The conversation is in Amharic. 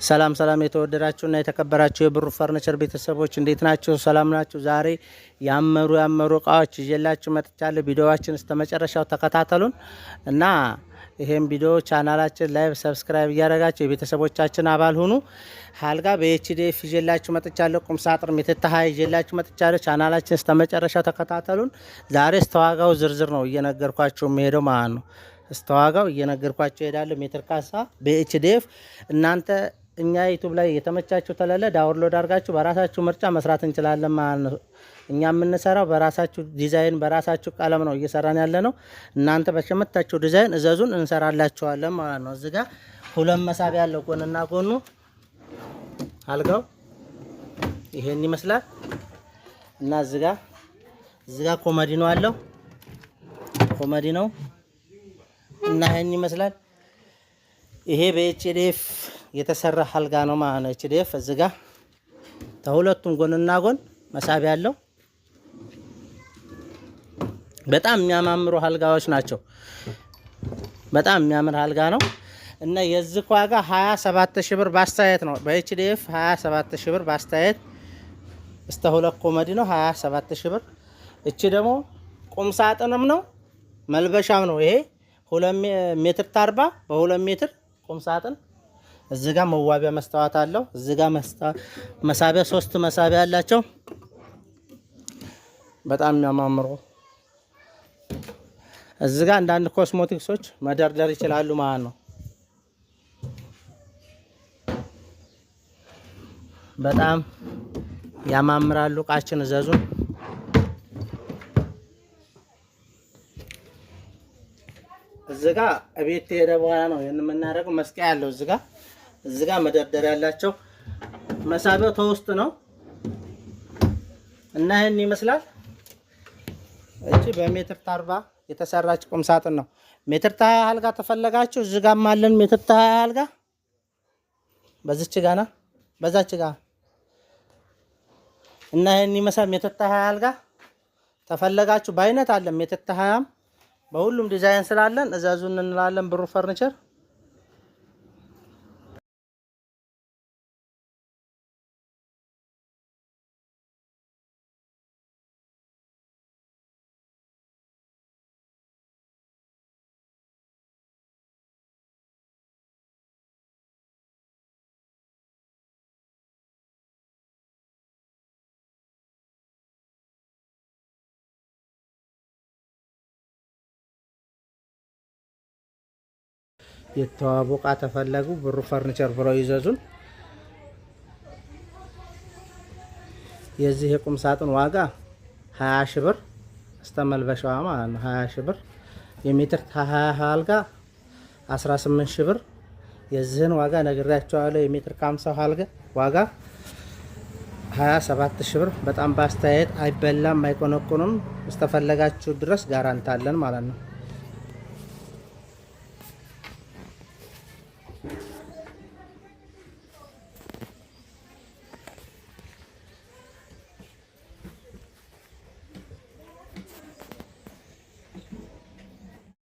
ሰላም ሰላም የተወደዳችሁና የተከበራችሁ የብሩ ፈርኒቸር ቤተሰቦች እንዴት ናችሁ? ሰላም ናችሁ? ዛሬ ያመሩ ያመሩ እቃዎች ይዤላችሁ መጥቻለሁ። ቪዲዮዋችን እስከ መጨረሻው ተከታተሉን እና ይሄን ቪዲዮ ቻናላችን like፣ subscribe እያደረጋችሁ የቤተሰቦቻችን አባል ሁኑ። አልጋ በ HDF ይዤላችሁ መጥቻለሁ። ቁም ሳጥን ሜትር 20 ይዤላችሁ መጥቻለሁ። ቻናላችን እስከ መጨረሻው ተከታተሉን። ዛሬ እስከ ዋጋው ዝርዝር ነው እየነገርኳችሁ የሚሄደው ማለት ነው። እስከ ዋጋው እየነገርኳችሁ እሄዳለሁ። ሜትር ካሳ በ HDF እናንተ እኛ YouTube ላይ የተመቻችሁ ተለለ download አድርጋችሁ በራሳችሁ ምርጫ መስራት እንችላለን ማለት ነው። እኛ የምንሰራው በራሳችሁ ዲዛይን በራሳችሁ ቀለም ነው እየሰራን ያለ ነው። እናንተ በተመቻችሁ ዲዛይን እዘዙን እንሰራላችኋለን ማለት ነው። እዚህ ጋር ሁለት መሳቢያ ያለው ጎንና ጎኑ አልጋው ይሄን ይመስላል እና እዚህ ጋር ኮመዲኖ አለው፣ ኮመዲኖ እና ይሄን ይመስላል። ይሄ በ HDF የተሰራ አልጋ ነው ማለት ነው። HDF እዚህ ጋር ተሁለቱም ጎንና ጎን መሳቢያ አለው። በጣም የሚያማምሩ አልጋዎች ናቸው። በጣም የሚያምር አልጋ ነው እና የዚህ ዋጋ 27 ሺህ ብር ባስተያየት ነው። በ HDF 27 ሺህ ብር ባስተያየት እስከ ሁለት ኮመዲ ነው 27 ሺህ ብር። እቺ ደግሞ ቁም ሳጥንም ነው መልበሻም ነው። ይሄ 2 ሜትር 40 በ2 ሜትር ቁም ሳጥን እዚህ ጋር መዋቢያ መስተዋት አለው። እዚህ ጋር መሳቢያ ሶስት መሳቢያ አላቸው። በጣም የሚያማምሩ እዚህ ጋር አንዳንድ ኮስሞቲክሶች መደርደር ይችላሉ ማለት ነው። በጣም ያማምራሉ። እቃችን እዘዙን። እዚህ ጋር እቤት ሄደ በኋላ ነው የምናደርገው። መስቀያ ያለው እዚህ ጋር መደርደሪያ ያላቸው መሳቢያው ተውስጥ ነው እና ይህን ይመስላል። እቺ በሜትር 40 የተሰራች ቁም ሳጥን ነው። ሜትር 20 አልጋ ተፈለጋችሁ እዚህ ጋርም አለን። ሜትር 20 አልጋ በዚች ጋና በዛች ጋ እና ይህን ይመስላል። ሜትር 20 አልጋ ተፈለጋችሁ በአይነት አለን። ሜትር 20ም በሁሉም ዲዛይን ስላለን እዘዙን እንላለን። ብሩ ፈርኒቸር። የተዋቡ እቃ ተፈለጉ ብሩ ፈርኒቸር ብለው ይዘዙን። የዚህ የቁም ሳጥን ዋጋ 20 ሺህ ብር እስተ መልበሻዋ ማለት ነው። 20 ሺህ ብር። የሜትር 20 አልጋ 18 ሺህ ብር። የዚህን ዋጋ ነግሬያቸዋለሁ። የሜትር ከ50 አልጋ ዋጋ 27 ሺህ ብር። በጣም በአስተያየት አይበላም፣ አይቆነቁንም። እስከፈለጋችሁ ድረስ guarantee አለን ማለት ነው።